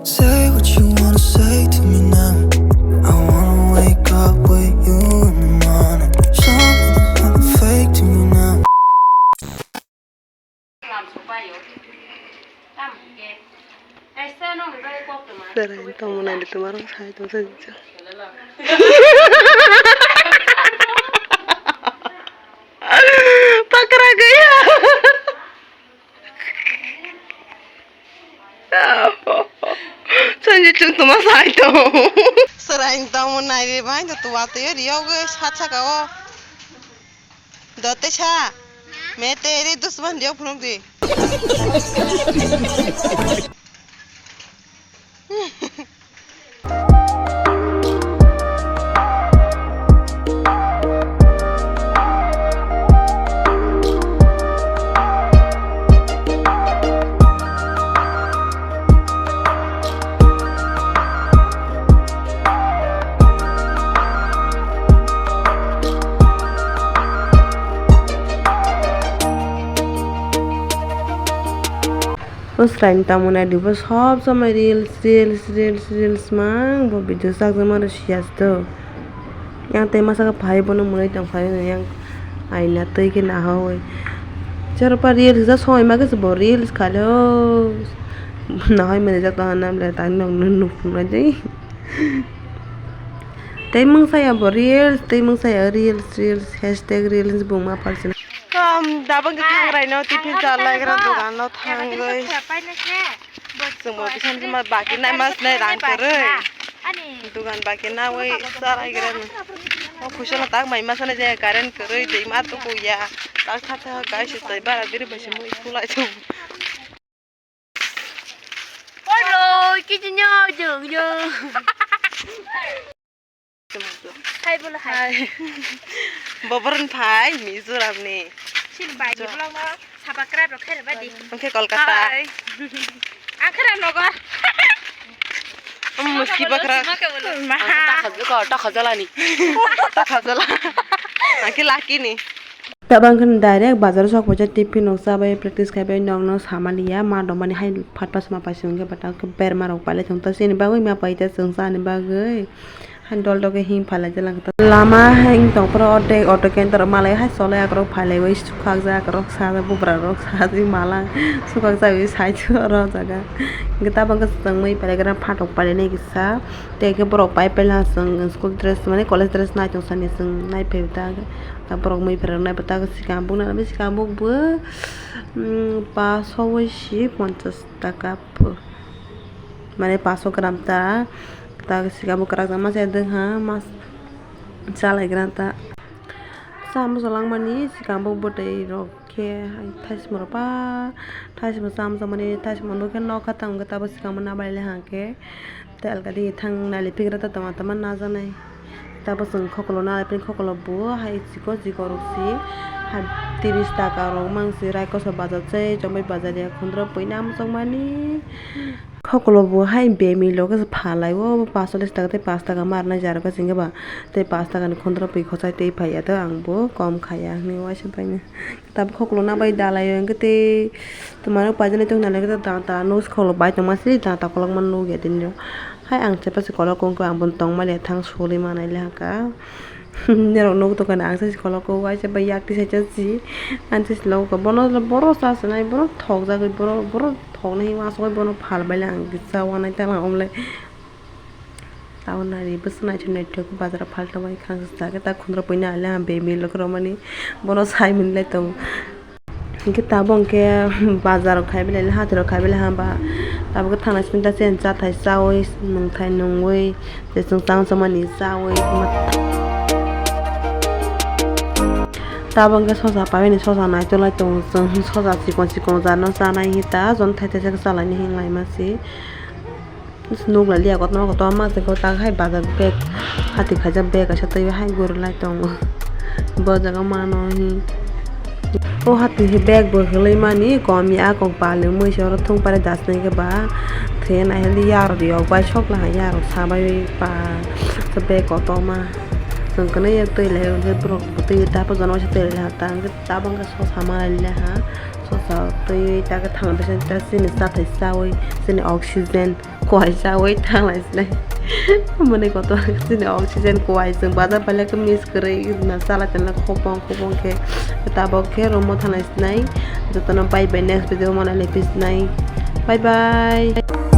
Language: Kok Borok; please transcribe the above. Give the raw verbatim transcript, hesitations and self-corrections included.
Say what you wanna say to me now. I wanna wake up with you in the morning. Something happened fake to me now. Sir, ang tamo nai di tumaro sai to sai. Pakra gaya. Sanji chung tuma sai to. Sir, ang tamo nai di bai to tuwa to yo riyo ge sat saka o. Dote sa. Me te ri dusman diyo phunuk di. O chwraini tamo nai di bo sob somoi reels, reels, reels, reels mang bo video chakjakma rw siya se do. Yang tei masa khe phai bono mwnwi tong phai yang aina twi khe nahawi. Chwrairok pa reels ja soi ma khe se bo reels khalo nahai mwnwi jak tong na le tang nong nung nung nai dei. Tei mungsa ya bo reels, tei mungsa ya reels, reels, hashtag reels bung ma pal sini. Kam dabang khe thang rai no tiffin cha lai gra dogan no thang goi. Chwng bo bisan ma baki nai mas nai rang kwrwi. Ani. Dugan baki nawi salai gra no. O khuisano tak mai masa nai jaya current kwrwi twi ma tuku ya. Tak tha tha kai se twi bara biri bai se mui sulai chung. Oro kiti nyo jung jung. Hai bolo hai. Hai. Boboron phai Mizoram ni. Sini bai Jo. Vlog no sapa kra rok khaira badi. Oke Kolkata. Hai. Ang khaira nogo. Muski bakra. Maha. Takha jala ni. Takha jala. Angke lucky ni. Tabang khe direct bazar sok paisa tiffin rok chabai practice khaibai nokno samani ya ma domani hai phat pas ma paisa hwnkhe bata khe berma rok pailai thung ta chini bagwi ma paita chwng chani bagwi. Hai dol dol khe him phalai jala khe ta lama hai wng tong phuru ordek auto canter rok malai hai cholai akorok phailaiwi sukhakjak akorok sajak bubrarok sajak mala sukhakjagwi side o oro jaga hwnkhe tabangkhe chwngwi pailaikhe phatok pailainai kisa tei khe borok pai paila chwng school dress mane college dress nai tong sani chwng nai phai ta borok mui phairok nai ta sikang buk nai sikang buk bo paso bai si ponchas taka mane paso gram ta ta sikang buk kwrak jang ma se dwng ha mas. Chalaigra ta. Cha muchung langmani sikang bo bwtwi rok khe thaismo rok pa thaismo cha muchung mani thaismo nukhe nokha tamo khe tabo sikang bo nabalai hwnkhe tel gadi thang nailai phigra ta tama tama najaknai tabo chwng khokolo nalai phini khokolo bo hai chikon chikon rok si hai tiris taka rok mang si raikosa bajat se chombai bajat ya khundro puina muchung mani. Khokolo bo hai bemi loge se phalai o, bo pasolis taka tei pash taka ma rwnai jaro khe chwng khe ba tei pash taka ni khundro pui khosai tei phai ya tei ang bo kom khaya hinwi uaisa bai no. Tabuk khokolo na bai dalai o hwnkhe tei twmani upai jani tong nai khe danta no se khokolo bai tongma se danta kolokma nukya tini rok. Hai ang chepha se kolok kung khe ang bo tongma le thang suri manai le haka. Norok nugwi tongkha na ang se khologo uaisa bai yak tisa si ang se logo bono bono cha sinai bono thokjagwi bono bono thoknai hima asugwi bono phalbaile ang kisa uanai tala omle tabuk nari bwswk naithok naithok bazaro phalto bai khang sajak ta khundro puina ale ang bemi loge romani bono sai minlai tongo. Hwnkhe tabuk hwnkhe bazar rok khai belai, hati rok khai belai hwnba tabuk khe thangna simi ta chini chathai chaui, nwngthai nungui, je chwng chang chamani chaui. Tabuk hwnkhe sosa paimani sosa nai tolai tongo chwng, sosa chikon chikon jat no chanai hinwi ta, jon thai thai khe chalaini hinlai ma se. Nuk lai liya kotorma kotorma se ko tak hai bazar bag hati khaijak bag kaisa twi hai guri lai tongo bo jaga mano hi o hati hi bag bo hwnwi mani kom ya kok pali mui se oro thung pari das nai khe ba thwi nai hali yarok yok bai sok lahai yarok sabai pa bag kotorma. Chwng kwnwi twi lai hwnkhe borok twi tabo jono waisa twi lai ha ta hwnkhe tabok khe sosa ma lai le ha. Sosa twi ta khe thang bisa ta chini chathai chawi chini oxygen kuai chawi thang lai sinai. Mani kotor chini oxygen kuai chwng bazar bai le khe miss kwrwi na chala chala khopong khopong khe tabok khe room o thang lai sinai. Jotono bye bye, next video o ma nai lai phi sinai. Bye bye.